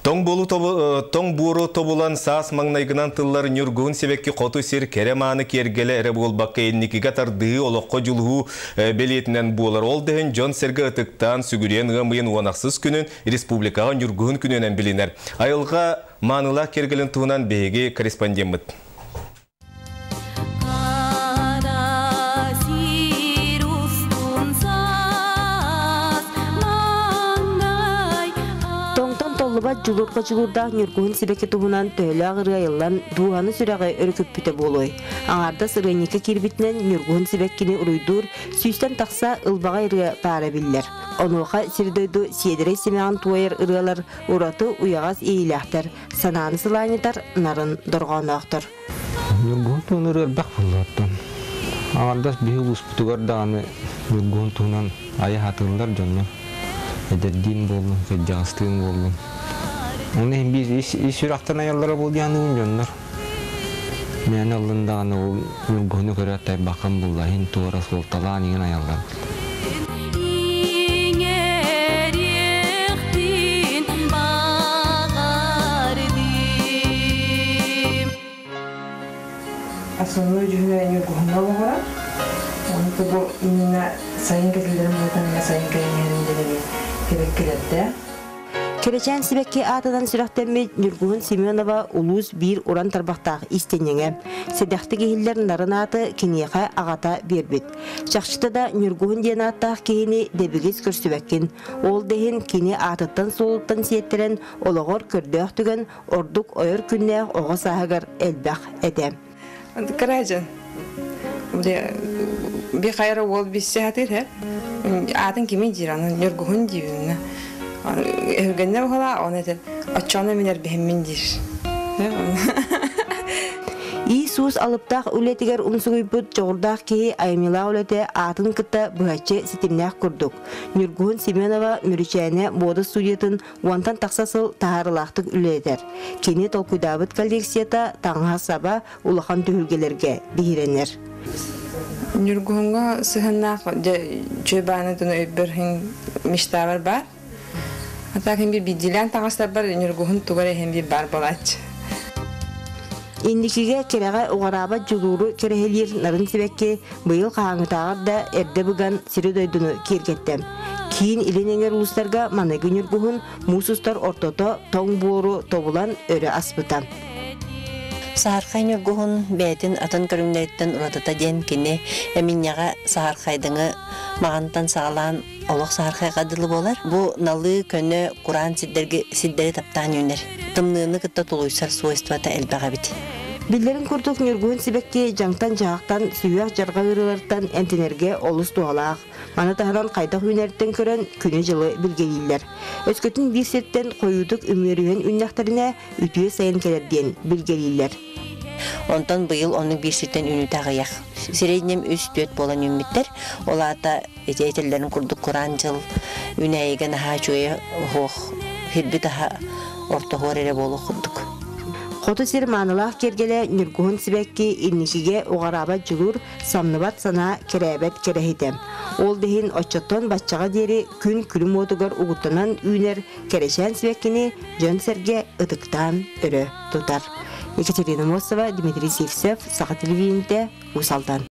Тоҥ буолу тоҥ буору тобулан саас маҥнайгынан тыллар ньургуһун сибэкки хоту сир кэрэ-мааны киэргэлэ эрэ буолбакка инникигэ тардыһыы олоххо дьулуһуу бэлиэтинэн буолар. Ол да иһин дьон-сэргэ ытыктаан сүгүрүйэн ыам ыйын уон ахсыс күнүн республикаҕа ньургуһун күнүнэн билинэр. Айылҕа маанылаах киэргэлин туһунан биһиги корреспондеммыт. Тоҥтон толлубат дьулурҕа дьулуурдаах ньургуһун сибэкки туһунан төһөлөөх ырыа айыллан дууһаны сүрэҕи өрүкүппүтэ буолуой? Аҥаардас ырыанньыкка киирбитинэн ньургуһун сибэккини уруйдуур сүүстэн тахса ылбаҕай ырыа баара биллэр. Онуоха сир-дойду сиэдэрэй симэҕин туойар ырыалар ураты уйаҕас иэйиилээхтэр, санааны сылаанньытар нарын дорҕооноохтор. Ньургуһун туһунан ырыа элбэх буоллааттан. Аҥардас биһи улууспутугар даҕаны ньургуһун туһунан айа сатыыллар дьоннор. Эдэрдиин буоллун, кырдьаҕастыын буоллун. Оны иһин биир ис, ис сүрэхтэн айаллара буол диэн дьоннор. Мээнэ ыллын даҕаны ол ньургуһуну көрөөт тайбаххын булла иһин туора суолталаан иҥин айаллар. Основной дьүһүнэ ньургуһуҥҥа олоҕурар. Ону бу именно сайын кэтиллэрин буолтан сайын кэлин диэн сибэккилэрдээх. Кэрэчээн сибэкки аатынан сүрэхтэммит Ньургуһун Семенова улуус биир уран тарбахтаах иистэнньэҥэ. Сэдэхтик иһиллэр нарын ааты киниэхэ аҕата биэрбит. Чахчыта да Ньургуһун диэн ааттаах киһини дэбигис көрсүбэккин. Ол да иһин кини аатыттан-суолуттан сиэттэрэн олоҕор көрдөөх түгэн ордук ойор күннээх оҕо сааһыгар элбэх этэ. Кыраажан. Би хайара уол биссе хатыр хэ. Атын кими диир аны Ньургуһун диибин. Өһүргэннэ бухала оны этер. Оччону минер биһиммин диир. Иисус алыптаах үлэтигэр умсугуйбут дьоҕурдаах киһи айымньылаах үлэтэ аатын кытта быһаччы ситимнээх курдук. Ньургуһун Семенова Мүрүчээнэ муода студиятын уонтан тахса сыл таһаарыылаахтык үлэлэтэр. Кини толкуйдаабыт коллекцията таҥаһа-саба улахан түһүлгэлэргэ биһирэнэр. Ньургуһуҥҥа сыһыннаах дьэ баанытын өйбөр мечтабар баар. А так биир биирдиилээн таҥастарбар ньургуһун тугар иһин биир баар буолааччы. Инникигэ кэрэҕэ уҕараабат дьулууру кэрэһилиир нарын сибэкки быйыл хаһааҥҥытааҕар да эрдэ быган сири-дойдуну киэргэттэ. Киин илин эҥэр улуустарга маныгы ньургуһун муус устар ортото тоҥ буору тобулан өрө аспыта. Саһархай ньургуһун бэйэтин атын көрүҥнэриттэн уратыта диэн кини эминньэҕэ саһархайдыҥы маҕантан саҕалаан олох саһархайга дылы буолар. Бу налыы, көнө, кураан сирдэргэ сирдэри таптаан үүнэр. Тымныыны кытта тулуйсар свойствота элбэх эбит. Биллэрин курдук ньургуһун сибэкки дьаҥтан-дьаһахтан, сүһүөх дьарҕа ыарыылартан эмтэнэргэ олус туһалаах. Маны таһынан хайдах үүнэриттэн көрөн күнү-дьылы билгэлииллэр. Өскөтүн биир сиртэн хойуутук үмүөрүһэн үүннэхтэринэ, үтүө сайын кэлэр диэн билгэлииллэр. Онтон быйыл оннук биир сиртэн үүнүүтэ аҕыйах. Среднем үс-түөрт буолан үүммүттэр. Ол аата ити этэллэрин курдук кураан дьыл үүнээйигэ наһаа үчүгэйэ оһуох хирбит аһа ортоһуор эрэ буолуох курдук. Хоту сир маанылаах киэргэлэ ньургуһун сибэкки инникигэ уҕараабат дьулуур, самныбат санаа кэрээбэт кэрэһитэ. Ол да иһин оччоттон баччаҕа диэри күн күлүм уотугар угуттанан үүнэр кэрэчээн сибэккини дьон-сэргэ ытыктаан өрө тутар. Екатерина Мосова, Дмитрий Сивцев, Саха телевидениетэ, Уус Алдан.